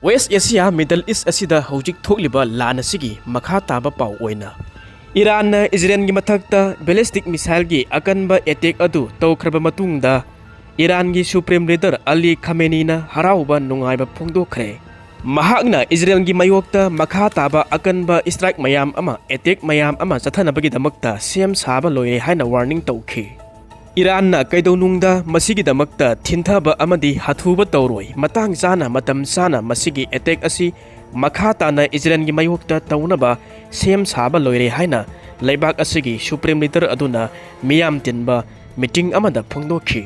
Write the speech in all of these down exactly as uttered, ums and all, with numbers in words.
West Asia, Middle East ꯑꯁꯤꯗ ꯍꯧꯖꯤꯛ ꯊꯣꯛꯂꯤꯕ ꯂꯥꯟ ꯑꯁꯤꯒꯤ ꯃꯈꯥ ꯇꯥꯕ ꯄꯥꯎ ꯑꯣꯏꯅ, ꯏꯔꯥꯟꯅ ꯏꯖꯔꯦꯜꯒꯤ ꯃꯊꯛꯇ ballistic missileꯒꯤ ꯑꯀꯟꯕ attack ꯑꯗꯨ ꯇꯧꯈ꯭ꯔꯕ ꯃꯇꯨꯡꯗ, ꯏꯔꯥꯟꯒꯤ Supreme Leader ꯑꯂꯤ ꯈꯥꯃꯦꯅꯤꯅ ꯍꯔꯥꯎꯕ ꯅꯨꯡꯉꯥꯏꯕ ꯐꯣꯡꯗꯣꯛꯈ꯭ꯔꯦ꯫ ꯃꯍꯥꯛꯅ ꯏꯖꯔꯦꯜꯒꯤ ꯃꯥꯌꯣꯛꯇ ꯃꯈꯥ ꯇꯥꯕ ꯑꯀꯟꯕ strike ꯃꯌꯥꯝ ꯑꯃ, attack ꯃꯌꯥꯝ ꯑꯃ ꯆꯠꯊꯅꯕꯒꯤꯗꯃꯛꯇ ꯁꯦꯝ ꯁꯥꯕ ꯂꯣꯏꯔꯦ ꯍꯥꯏꯅ warning ꯇꯧꯈꯤ꯫ ꯏꯔꯥꯟꯅ ꯀꯩꯗꯧꯅꯨꯡꯗ ꯃꯁꯤꯒꯤꯗꯃꯛꯇ ꯊꯤꯟꯊꯕ ꯑꯃꯗꯤ ꯍꯥꯊꯨꯕ ꯇꯧꯔꯣꯏ, ꯃꯇꯥꯡ ꯆꯥꯅ, ꯃꯇꯝ ꯆꯥꯅ ꯃꯁꯤꯒꯤ attack ꯑꯁꯤ ꯃꯈꯥ ꯇꯥꯅ ꯏꯖꯔꯦꯜꯒꯤ ꯃꯥꯌꯣꯛꯇ ꯇꯧꯅꯕ ꯁꯦꯝ ꯁꯥꯕ ꯂꯣꯏꯔꯦ ꯍꯥꯏꯅ ꯂꯩꯕꯥꯛ ꯑꯁꯤꯒꯤ Supreme Leader ꯑꯗꯨꯅ ꯃꯤꯌꯥꯝ ꯇꯤꯟꯕ meeting ꯑꯃꯗ ꯐꯣꯡꯗꯣꯛꯈꯤ꯫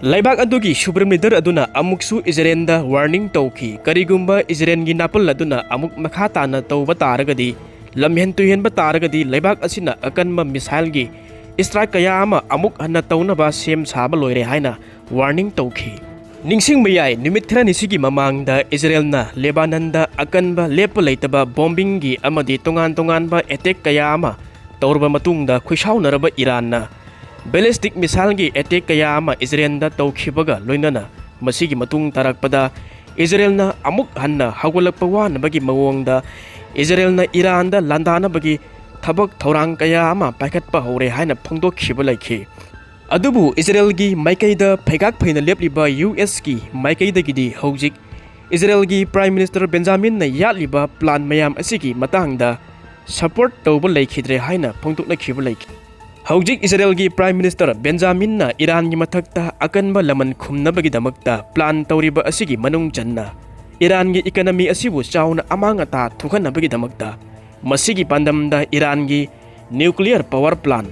ꯂꯩꯕꯥꯛ ꯑꯗꯨꯒꯤ Supreme Leader ꯑꯗꯨꯅ ꯑꯃꯨꯛꯁꯨ ꯏꯖꯔꯦꯜꯗ warning ꯇꯧꯈꯤ, ꯀꯔꯤꯒꯨꯝꯕ ꯏꯖꯔꯦꯜꯒꯤ ꯅꯥꯄꯜ ꯑꯗꯨꯅ ꯑꯃꯨꯛ ꯃꯈꯥ ꯇꯥꯅ ꯇꯧꯕ ꯇꯥꯔꯒꯗꯤ, ꯂꯝꯍꯦꯟ ꯇꯨꯍꯦꯟꯕ ꯇꯥꯔꯒꯗꯤ ꯂꯩꯕꯥꯛ ꯑꯁꯤꯅ ꯑꯀꯟꯕ missileꯒꯤ strike ꯀꯌꯥ ꯑꯃ ꯑꯃꯨꯛ ꯍꯟꯅ ꯇꯧꯅꯕ ꯁꯦꯝ ꯁꯥꯕ ꯂꯣꯏꯔꯦ ꯍꯥꯏꯅ warning ꯇꯧꯈꯤ꯫ ꯅꯤꯡꯁꯤꯡꯕ ꯌꯥꯏ, ꯅꯨꯃꯤꯠ ꯈꯔꯅꯤꯁꯤꯒꯤ ꯃꯃꯥꯡꯗ ꯏꯖꯔꯦꯜꯅ ꯂꯦꯕꯥꯅꯟꯗ ꯑꯀꯟꯕ ꯂꯦꯞꯄ ꯂꯩꯇꯕ bombingꯒꯤ ꯑꯃꯗꯤ ꯇꯣꯉꯥꯟ ꯇꯣꯉꯥꯟꯕ attack ꯀꯌꯥ ꯑꯃ ꯇꯧꯔꯕ ꯃꯇꯨꯡꯗ, ꯈꯨꯏꯁꯥꯎꯅꯔꯕ ꯏꯔꯥꯟꯅ ballistic missileꯒꯤ attack ꯀꯌꯥ ꯑꯃ ꯏꯖꯔꯦꯜꯗ ꯇꯧꯈꯤꯕꯒ ꯂꯣꯏꯅꯅ, ꯃꯁꯤꯒꯤ ꯃꯇꯨꯡ ꯇꯥꯔꯛꯄꯗ ꯏꯖꯔꯦꯜꯅ ꯑꯃꯨꯛ ꯍꯟꯅ ꯍꯧꯒꯠꯂꯛꯄ ꯋꯥꯅꯕꯒꯤ ꯃꯑꯣꯡꯗ ꯏꯖꯔꯦꯜꯅ ꯏꯔꯥꯟꯗ ꯂꯥꯟꯗꯥꯅꯕꯒꯤ ꯊꯕꯛ ꯊꯧꯔꯥꯡ ꯀꯌꯥ ꯑꯃ ꯄꯥꯏꯈꯠꯄ ꯍꯧꯔꯦ ꯍꯥꯏꯅ ꯐꯣꯡꯗꯣꯛꯈꯤꯕ ꯂꯩꯈꯤ꯫ ꯑꯗꯨꯕꯨ ꯏꯖꯔꯦꯜꯒꯤ ꯃꯥꯏꯀꯩꯗ ꯐꯩꯒꯥꯛ ꯐꯩꯅ ꯂꯦꯞꯂꯤꯕ USꯀꯤ ꯃꯥꯏꯀꯩꯗꯒꯤꯗꯤ ꯍꯧꯖꯤꯛ ꯏꯖꯔꯦꯜꯒꯤ Prime Minister ꯕꯦꯟꯖꯥꯃꯤꯟꯅ ꯌꯥꯠꯂꯤꯕ plan ꯃꯌꯥꯝ ꯑꯁꯤꯒꯤ ꯃꯇꯥꯡꯗ support ꯇꯧꯕ ꯂꯩꯈꯤꯗ꯭ꯔꯦ ꯍꯥꯏꯅ ꯐꯣꯡꯗꯣꯛꯅꯈꯤꯕ ꯂꯩꯈꯤ꯫ ꯍꯧꯖꯤꯛ ꯏꯖꯔꯦꯜꯒꯤ Prime Minister ꯕꯦꯟꯖꯥꯃꯤꯟꯅ ꯏꯔꯥꯟꯒꯤ ꯃꯊꯛꯇ ꯑꯀꯟꯕ ꯂꯃꯟ ꯈꯨꯝꯅꯕꯒꯤꯗꯃꯛꯇ plan ꯇꯧꯔꯤꯕ ꯑꯁꯤꯒꯤ ꯃꯅꯨꯡ ꯆꯟꯅ ꯏꯔꯥꯟꯒꯤ economy ꯑꯁꯤꯕꯨ ꯆꯥꯎꯅ ꯑꯃꯥꯡ ꯑꯇꯥ ꯊꯣꯛꯍꯟꯅꯕꯒꯤꯗꯃꯛꯇ, ꯃꯁꯤꯒꯤ ꯄꯥꯟꯗꯝꯗ ꯏꯔꯥꯟꯒꯤ nuclear power plant,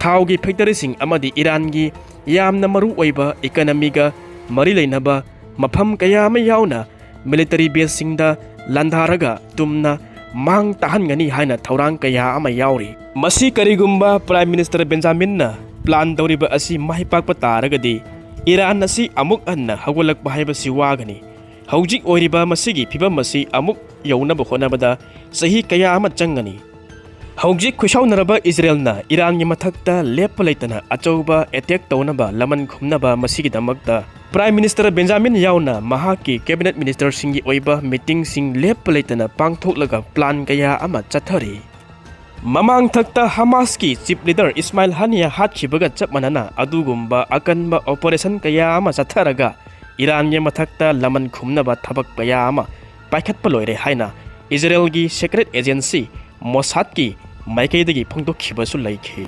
ꯊꯥꯎꯒꯤ factoryꯁꯤꯡ ꯑꯃꯗꯤ ꯏꯔꯥꯟꯒꯤ ꯌꯥꯝꯅ ꯃꯔꯨ ꯑꯣꯏꯕ economyꯒ ꯃꯔꯤ ꯂꯩꯅꯕ ꯃꯐꯝ ꯀꯌꯥ ꯑꯃ ꯌꯥꯎꯅ military baseꯁꯤꯡꯗ ꯂꯥꯟꯗꯥꯔꯒ ꯇꯨꯝꯅ ꯃꯥꯡ ꯇꯥꯍꯟꯒꯅꯤ ꯍꯥꯏꯅ ꯊꯧꯔꯥꯡ ꯀꯌꯥ ꯑꯃ ꯌꯥꯎꯔꯤ꯫ ꯃꯁꯤ ꯀꯔꯤꯒꯨꯝꯕ Prime Minister ꯕꯦꯟꯖꯥꯃꯤꯟꯅ plan ꯇꯧꯔꯤꯕ ꯑꯁꯤ ꯃꯥꯏ ꯄꯥꯛꯄ ꯇꯥꯔꯒꯗꯤ, ꯏꯔꯥꯟ ꯑꯁꯤ ꯑꯃꯨꯛ ꯍꯟꯅ ꯍꯧꯒꯠꯂꯛꯄ ꯍꯥꯏꯕꯁꯤ ꯋꯥꯒꯅꯤ꯫ ꯍꯧꯖꯤꯛ ꯑꯣꯏꯔꯤꯕ ꯃꯁꯤꯒꯤ ꯐꯤꯕꯝ ꯑꯁꯤ ꯑꯃꯨꯛ ꯌꯧꯅꯕ ꯍꯣꯠꯅꯕꯗ ꯆꯍꯤ ꯀꯌꯥ ꯑꯃ ꯆꯪꯒꯅꯤ꯫ ꯍꯧꯖꯤꯛ ꯈꯨꯏꯁꯥꯎꯅꯔꯕ ꯏꯖꯔꯦꯜꯅ ꯏꯔꯥꯟꯒꯤ ꯃꯊꯛꯇ ꯂꯦꯞꯄ ꯂꯩꯇꯅ ꯑꯆꯧꯕ attack ꯇꯧꯅꯕ, ꯂꯃꯟ ꯈꯨꯝꯅꯕ, ꯃꯁꯤꯒꯤꯗꯃꯛꯇ Prime Minister Benjamin ꯌꯥꯎꯅ ꯃꯍꯥꯛꯀꯤ cabinet ministerꯁꯤꯡꯒꯤ ꯑꯣꯏꯕ meetingꯁꯤꯡ ꯂꯦꯞꯄ ꯂꯩꯇꯅ ꯄꯥꯡꯊꯣꯛꯂꯒ plan ꯀꯌꯥ ꯑꯃ ꯆꯠꯊꯔꯤ꯫ ꯃꯃꯥꯡꯊꯛꯇ ꯍꯃꯥꯁꯀꯤ chief leader ꯏꯁꯃꯥꯏꯜ ꯍꯥꯅꯤꯌꯥ ꯍꯥꯠꯈꯤꯕꯒ ꯆꯞ ꯃꯥꯟꯅꯅ ꯑꯗꯨꯒꯨꯝꯕ ꯑꯀꯟꯕ operation ꯀꯌꯥ ꯑꯃ ꯆꯠꯊꯔꯒ ꯏꯔꯥꯟꯒꯤ ꯃꯊꯛꯇ ꯂꯃꯟ ꯈꯨꯝꯅꯕ ꯊꯕꯛ ꯀꯌꯥ ꯑꯃ ꯄꯥꯏꯈꯠꯄ ꯂꯣꯏꯔꯦ ꯍꯥꯏꯅ ꯏꯖꯔꯦꯜꯒꯤ secret agency ꯃꯣꯁꯥꯗꯀꯤ ꯃꯥꯏꯀꯩꯗꯒꯤ ꯐꯣꯡꯗꯣꯛꯈꯤꯕꯁꯨ ꯂꯩꯈꯤ꯫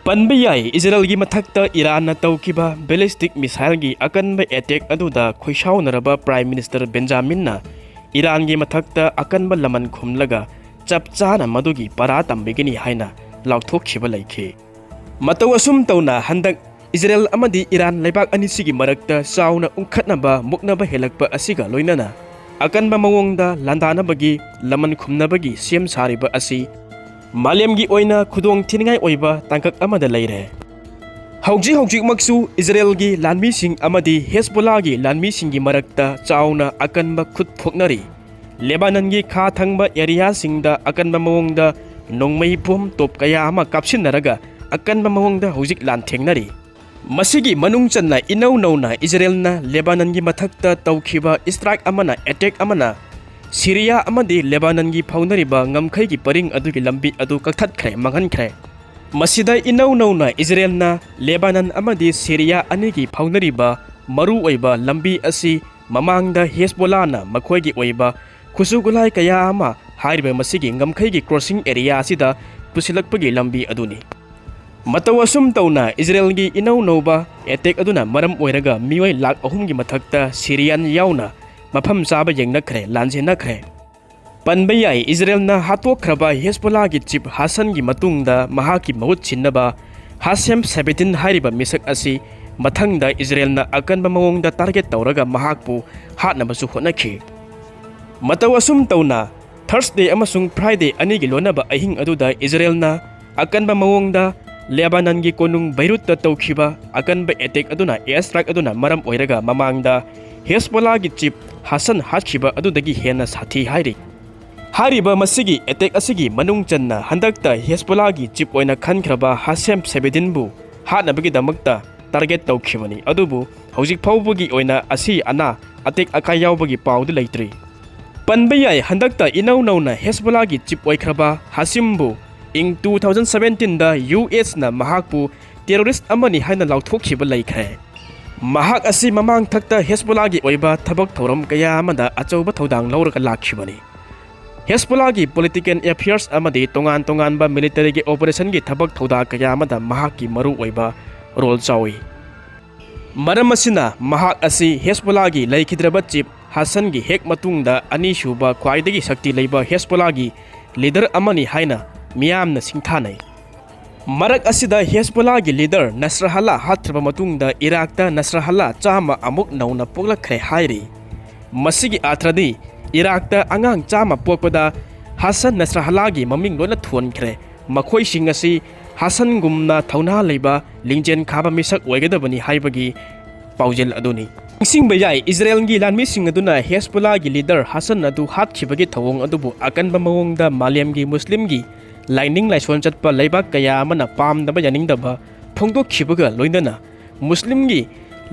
ꯄꯟꯕ ꯌꯥꯏ, ꯏꯖꯔꯦꯜꯒꯤ ꯃꯊꯛꯇ ꯏꯔꯥꯟꯅ ꯇꯧꯈꯤꯕ ballistic missileꯒꯤ ꯑꯀꯟꯕ attack ꯑꯗꯨꯗ ꯈꯣꯏꯁꯥꯎꯅꯔꯕ Prime Minister ꯕꯦꯟꯖꯥꯃꯤꯟꯅ ꯏꯔꯥꯟꯒꯤ ꯃꯊꯛꯇ ꯑꯀꯟꯕ ꯂꯃꯟ ꯈꯨꯝꯂꯒ ꯆꯞ ꯆꯥꯅ ꯃꯗꯨꯒꯤ ꯄꯔꯥ ꯇꯝꯕꯤꯒꯅꯤ ꯍꯥꯏꯅ ꯂꯥꯎꯊꯣꯛꯈꯤꯕ ꯂꯩꯈꯤ꯫ ꯃꯇꯧ ꯑꯁꯨꯝ ꯇꯧꯅ ꯍꯟꯗꯛ ꯏꯖꯔꯦꯜ ꯑꯃꯗꯤ ꯏꯔꯥꯟ ꯂꯩꯕꯥꯛ ꯑꯅꯤꯁꯤꯒꯤ ꯃꯔꯛꯇ ꯆꯥꯎꯅ ꯎꯪꯈꯠꯅꯕ ꯃꯨꯛꯅꯕ ꯍꯦꯜꯂꯛꯄ ꯑꯁꯤꯒ ꯂꯣꯏꯅꯅ ꯑꯀꯟꯕ ꯃꯑꯣꯡꯗ ꯂꯥꯟꯗꯥꯅꯕꯒꯤ ꯂꯃꯟ ꯈꯨꯝꯅꯕꯒꯤ ꯁꯦꯝ ꯁꯥꯔꯤꯕ ꯑꯁꯤ ꯃꯥꯂꯦꯝꯒꯤ ꯑꯣꯏꯅ ꯈꯨꯗꯣꯡ ꯊꯤꯅꯤꯡꯉꯥꯏ ꯑꯣꯏꯕ ꯇꯥꯡꯀꯛ ꯑꯃꯗ ꯂꯩꯔꯦ꯫ ꯍꯧꯖꯤꯛ ꯍꯧꯖꯤꯛꯃꯛꯁꯨ ꯏꯖꯔꯦꯜꯒꯤ ꯂꯥꯟꯃꯤꯁꯤꯡ ꯑꯃꯗꯤ ꯍꯦꯁꯕꯣꯂꯥꯒꯤ ꯂꯥꯟꯃꯤꯁꯤꯡꯒꯤ ꯃꯔꯛꯇ ꯆꯥꯎꯅ ꯑꯀꯟꯕ ꯈꯨꯠ ꯊꯣꯛꯅꯔꯤ꯫ ꯂꯦꯕꯥꯅꯟꯒꯤ ꯈꯥ ꯊꯪꯕ areaꯁꯤꯡꯗ ꯑꯀꯟꯕ ꯃꯑꯣꯡꯗ ꯅꯣꯡꯃꯩ bomb ꯇꯣꯞ ꯀꯌꯥ ꯑꯃ ꯀꯥꯞꯁꯤꯟꯅꯔꯒ ꯑꯀꯟꯕ ꯃꯑꯣꯡꯗ ꯍꯧꯖꯤꯛ ꯂꯥꯟꯊꯦꯡꯅꯔꯤ꯫ ꯃꯁꯤꯒꯤ ꯃꯅꯨꯡ ꯆꯟꯅ ꯏꯅꯧ ꯅꯧꯅ ꯏꯖꯔꯦꯜꯅ ꯂꯦꯕꯥꯅꯟꯒꯤ ꯃꯊꯛꯇ ꯇꯧꯈꯤꯕ strike ꯑꯃꯅ, attack ꯑꯃꯅ ꯁꯤꯔꯤꯌꯥ ꯑꯃꯗꯤ ꯂꯦꯕꯥꯅꯟꯒꯤ ꯐꯥꯎꯅꯔꯤꯕ ꯉꯝꯈꯩꯒꯤ ꯄꯔꯤꯡ ꯑꯗꯨꯒꯤ ꯂꯝꯕꯤ ꯑꯗꯨ ꯀꯛꯊꯠꯈ꯭ꯔꯦ, ꯃꯥꯡꯍꯟꯈ꯭ꯔꯦ꯫ ꯃꯁꯤꯗ ꯏꯅꯧ ꯅꯧꯅ ꯏꯖꯔꯦꯜꯅ ꯂꯦꯕꯥꯅꯟ ꯑꯃꯗꯤ ꯁꯤꯔꯤꯌꯥ ꯑꯅꯤꯒꯤ ꯐꯥꯎꯅꯔꯤꯕ ꯃꯔꯨꯑꯣꯏꯕ ꯂꯝꯕꯤ ꯑꯁꯤ ꯃꯃꯥꯡꯗ ꯍꯦꯁꯕꯣꯂꯥꯅ ꯃꯈꯣꯏꯒꯤ ꯑꯣꯏꯕ ꯈꯨꯠꯁꯨ ꯈꯨꯠꯂꯥꯏ ꯀꯌꯥ ꯑꯃ ꯍꯥꯏꯔꯤꯕ ꯃꯁꯤꯒꯤ ꯉꯝꯈꯩꯒꯤ crossing area ꯑꯁꯤꯗ ꯄꯨꯁꯤꯜꯂꯛꯄꯒꯤ ꯂꯝꯕꯤ ꯑꯗꯨꯅꯤ꯫ ꯃꯇꯧ ꯑꯁꯨꯝ ꯇꯧꯅ ꯏꯖꯔꯦꯜꯒꯤ ꯏꯅꯧ ꯅꯧꯕ attack ꯑꯗꯨꯅ ꯃꯔꯝ ꯑꯣꯏꯔꯒ ꯃꯤꯑꯣꯏ ꯂꯥꯈ ꯑꯍꯨꯝꯒꯤ ꯃꯊꯛꯇ ꯁꯤꯔꯤꯌꯥꯟ ꯌꯥꯎꯅ ꯃꯐꯝ ꯆꯥꯕ ꯌꯦꯡꯅꯈ꯭ꯔꯦ, ꯂꯥꯟꯖꯦꯟꯅꯈ꯭ꯔꯦ꯫ ꯄꯟꯕ ꯌꯥꯏ, ꯏꯖꯔꯦꯜꯅ ꯍꯥꯠꯇꯣꯛꯈ꯭ꯔꯕ ꯍꯦꯁꯕꯣꯂꯥꯒꯤ chief ꯍꯥꯁꯟꯒꯤ ꯃꯇꯨꯡꯗ ꯃꯍꯥꯛꯀꯤ ꯃꯍꯨꯠ ꯁꯤꯟꯅꯕ ꯍꯥꯁꯦꯝ ꯁꯦꯕꯦꯗꯤꯟ ꯍꯥꯏꯔꯤꯕ ꯃꯤꯁꯛ ꯑꯁꯤ ꯃꯊꯪꯗ ꯏꯖꯔꯦꯜꯅ ꯑꯀꯟꯕ ꯃꯑꯣꯡꯗ target ꯇꯧꯔꯒ ꯃꯍꯥꯛꯄꯨ ꯍꯥꯠꯅꯕꯁꯨ ꯍꯣꯠꯅꯈꯤ꯫ ꯃꯇꯧ ꯑꯁꯨꯝ ꯇꯧꯅ Thursday ꯑꯃꯁꯨꯡ Friday ꯑꯅꯤꯒꯤ ꯂꯣꯟꯅꯕ ꯑꯍꯤꯡ ꯑꯗꯨꯗ ꯏꯖꯔꯦꯜꯅ ꯑꯀꯟꯕ ꯃꯑꯣꯡꯗ ꯂꯦꯕꯥꯅꯟꯒꯤ ꯀꯣꯅꯨꯡ ꯕꯩꯔꯨꯠꯇ ꯇꯧꯈꯤꯕ ꯑꯀꯟꯕ attack ꯑꯗꯨꯅ, air strike ꯑꯗꯨꯅ ꯃꯔꯝ ꯑꯣꯏꯔꯒ ꯃꯃꯥꯡꯗ ꯍꯦꯁꯕꯣꯂꯥꯒꯤ chief ꯍꯥꯁꯟ ꯍꯥꯠꯈꯤꯕ ꯑꯗꯨꯗꯒꯤ ꯍꯦꯟꯅ ꯁꯥꯊꯤ ꯍꯥꯏꯔꯤ꯫ ꯍꯥꯏꯔꯤꯕ ꯃꯁꯤꯒꯤ attack ꯑꯁꯤꯒꯤ ꯃꯅꯨꯡ ꯆꯟꯅ ꯍꯟꯗꯛꯇ ꯍꯦꯁꯕꯣꯂꯥꯒꯤ chief ꯑꯣꯏꯅ ꯈꯟꯈ꯭ꯔꯕ ꯍꯥꯁꯦꯝ ꯁꯦꯕꯦꯗꯤꯟꯕꯨ ꯍꯥꯠꯅꯕꯒꯤꯗꯃꯛꯇ ꯇꯥꯔꯒꯦꯠ ꯇꯧꯈꯤꯕꯅꯤ꯫ ꯑꯗꯨꯕꯨ ꯍꯧꯖꯤꯛ ꯐꯥꯎꯕꯒꯤ ꯑꯣꯏꯅ ꯑꯁꯤ ꯑꯅꯥ ꯑꯇꯦꯛ ꯑꯀꯥꯏ ꯌꯥꯎꯕꯒꯤ ꯄꯥꯎꯗꯤ ꯂꯩꯇ꯭ꯔꯤ꯫ ꯄꯟꯕ ꯌꯥꯏ, ꯍꯟꯗꯛꯇ ꯏꯅꯧ ꯅꯧꯅ ꯍꯦꯁꯕꯣꯂꯥꯒꯤ ꯆꯤꯞ ꯑꯣꯏꯈ꯭ꯔꯕ ꯍꯥꯁꯤꯝꯕꯨ ꯏꯪ ꯇꯨ ꯊꯥꯎꯖꯟ ꯁꯕꯦꯟꯇꯤꯟꯗ ꯌꯨ ꯑꯦꯁꯅ ꯃꯍꯥꯛꯄꯨ ꯇꯦꯔꯣꯔꯤꯁ ꯑꯃꯅꯤ ꯍꯥꯏꯅ ꯂꯥꯎꯊꯣꯛꯈꯤꯕ ꯂꯩꯈ꯭ꯔꯦ꯫ ꯃꯍꯥꯛ ꯑꯁꯤ ꯃꯃꯥꯡꯊꯛꯇ ꯍꯦꯁꯕꯣꯂꯥꯒꯤ ꯑꯣꯏꯕ ꯊꯕꯛ ꯊꯧꯔꯝ ꯀꯌꯥ ꯑꯃꯗ ꯑꯆꯧꯕ ꯊꯧꯗꯥꯡ ꯂꯧꯔꯒ ꯂꯥꯛꯈꯤꯕꯅꯤ꯫ ꯍꯦꯁꯕꯣꯂꯥꯒꯤ ꯄꯣꯂꯤꯇꯤꯀꯦꯜ ꯑꯦꯐꯤꯌꯔꯁ ꯑꯃꯗꯤ ꯇꯣꯉꯥꯟ ꯇꯣꯉꯥꯟꯕ ꯃꯤꯂꯤꯇꯔꯤꯒꯤ ꯑꯣꯄꯔꯦꯁꯟꯒꯤ ꯊꯕꯛ ꯊꯧꯗꯥ ꯀꯌꯥ ꯑꯃꯗ ꯃꯍꯥꯛꯀꯤ ꯃꯔꯨ ꯑꯣꯏꯕ ꯔꯣꯜ ꯆꯥꯎꯏ꯫ ꯃꯔꯝ ꯑꯁꯤꯅ ꯃꯍꯥꯛ ꯑꯁꯤ ꯍꯦꯁꯕꯣꯂꯥꯒꯤ ꯂꯩꯈꯤꯗ꯭ꯔꯕ ꯆꯤꯞ ꯍꯥꯁꯟꯒꯤ ꯍꯦꯛ ꯃꯇꯨꯡꯗ ꯑꯅꯤꯁꯨꯕ ꯈ꯭ꯋꯥꯏꯗꯒꯤ ꯁꯛꯇꯤ ꯂꯩꯕ ꯍꯦꯁꯕꯣꯂꯥꯒꯤ ꯂꯤꯗꯔ ꯑꯃꯅꯤ ꯍꯥꯏꯅ ꯃꯤꯌꯥꯝꯅ ꯁꯤꯡꯊꯥꯅꯩ꯫ ꯃꯔꯛ ꯑꯁꯤꯗ ꯍꯦꯁꯕꯣꯂꯥꯒꯤ ꯂꯤꯗꯔ ꯅꯁ꯭ꯔꯍꯜꯂꯥ ꯍꯥꯠꯈ꯭ꯔꯕ ꯃꯇꯨꯡꯗ ꯏꯔꯥꯛꯇ ꯅꯁ꯭ꯔꯍꯜꯂꯥ ꯆꯥꯝꯃ ꯑꯃꯨꯛ ꯅꯧꯅ ꯄꯣꯛꯂꯛꯈ꯭ꯔꯦ ꯍꯥꯏꯔꯤ꯫ ꯃꯁꯤꯒꯤ ꯑꯥꯊ꯭ꯔꯗꯤ ꯏꯔꯥꯛꯇ ꯑꯉꯥꯡ ꯆꯥꯝꯃ ꯄꯣꯛꯄꯗ ꯍꯥꯁꯟ ꯅꯁ꯭ꯔꯍꯜꯂꯥꯒꯤ ꯃꯃꯤꯡ ꯂꯣꯏꯅ ꯊꯣꯟꯈ꯭ꯔꯦ꯫ ꯃꯈꯣꯏꯁꯤꯡ ꯑꯁꯤ ꯍꯥꯁꯟꯒꯨꯝꯅ ꯊꯧꯅꯥ ꯂꯩꯕ, ꯂꯤꯡꯖꯦꯜ ꯈꯥꯕ ꯃꯤꯁꯛ ꯑꯣꯏꯒꯗꯕꯅꯤ ꯍꯥꯏꯕꯒꯤ ꯄꯥꯎꯖꯦꯜ ꯑꯗꯨꯅꯤ꯫ ꯅꯤꯡꯁꯤꯡꯕ ꯌꯥꯏ, ꯏꯖꯔꯦꯜꯒꯤ ꯂꯥꯟꯃꯤꯁꯤꯡ ꯑꯗꯨꯅ ꯍꯦꯁꯕꯣꯂꯥꯒꯤ ꯂꯤꯗꯔ ꯍꯥꯁꯟ ꯑꯗꯨ ꯍꯥꯠꯈꯤꯕꯒꯤ ꯊꯧꯑꯣꯡ ꯑꯗꯨꯕꯨ ꯑꯀꯟꯕ ꯃꯑꯣꯡꯗ ꯃꯥꯂꯦꯝꯒꯤ ꯃꯨꯁꯂꯤꯝꯒꯤ ꯂꯥꯏꯅꯤꯡ ꯂꯥꯏꯁꯣꯟ ꯆꯠꯄ ꯂꯩꯕꯥꯛ ꯀꯌꯥ ꯑꯃꯅ ꯄꯥꯝꯗꯕ ꯌꯥꯅꯤꯡꯗꯕ ꯐꯣꯡꯗꯣꯛꯈꯤꯕꯒ ꯂꯣꯏꯅꯅ ꯃꯨꯁꯂꯤꯝꯒꯤ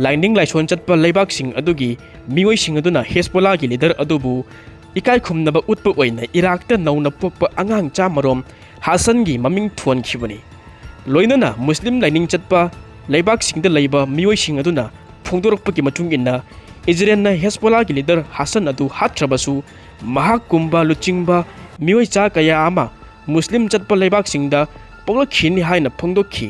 ꯂꯥꯏꯅꯤꯡ ꯂꯥꯏꯁꯣꯟ ꯆꯠꯄ ꯂꯩꯕꯥꯛꯁꯤꯡ ꯑꯗꯨꯒꯤ ꯃꯤꯑꯣꯏꯁꯤꯡ ꯑꯗꯨꯅ ꯍꯦꯁꯕꯣꯂꯥꯒꯤ ꯂꯤꯗꯔ ꯑꯗꯨꯕꯨ ꯏꯀꯥꯏ ꯈꯨꯝꯅꯕ ꯎꯠꯄ ꯑꯣꯏꯅ ꯏꯔꯥꯛꯇ ꯅꯧꯅ ꯄꯣꯛꯄ ꯑꯉꯥꯡ ꯆꯥꯃꯔꯣꯝ ꯍꯥꯁꯟꯒꯤ ꯃꯃꯤꯡ ꯊꯣꯟꯈꯤꯕꯅꯤ꯫ ꯂꯣꯏꯅꯅ ꯃꯨꯁꯂꯤꯝ ꯂꯥꯏꯅꯤꯡ ꯆꯠꯄ ꯂꯩꯕꯥꯛꯁꯤꯡꯗ ꯂꯩꯕ ꯃꯤꯑꯣꯏꯁꯤꯡ ꯑꯗꯨꯅ ꯐꯣꯡꯗꯣꯔꯛꯄꯒꯤ ꯃꯇꯨꯡ ꯏꯟꯅ, ꯏꯖꯔꯦꯜꯅ ꯍꯦꯁꯕꯣꯂꯥꯒꯤ ꯂꯤꯗꯔ ꯍꯥꯁꯟ ꯑꯗꯨ ꯍꯥꯠꯈ꯭ꯔꯕꯁꯨ, ꯃꯍꯥꯛꯀꯨꯝꯕ ꯂꯨꯆꯤꯡꯕ ꯃꯤꯑꯣꯏ ꯆꯥ ꯀꯌꯥ ꯑꯃ ꯃꯨꯁꯂꯤꯝ ꯆꯠꯄ ꯂꯩꯕꯥꯛꯁꯤꯡꯗ ꯄꯣꯛꯂꯛꯈꯤꯅꯤ ꯍꯥꯏꯅ ꯐꯣꯡꯗꯣꯛꯈꯤ꯫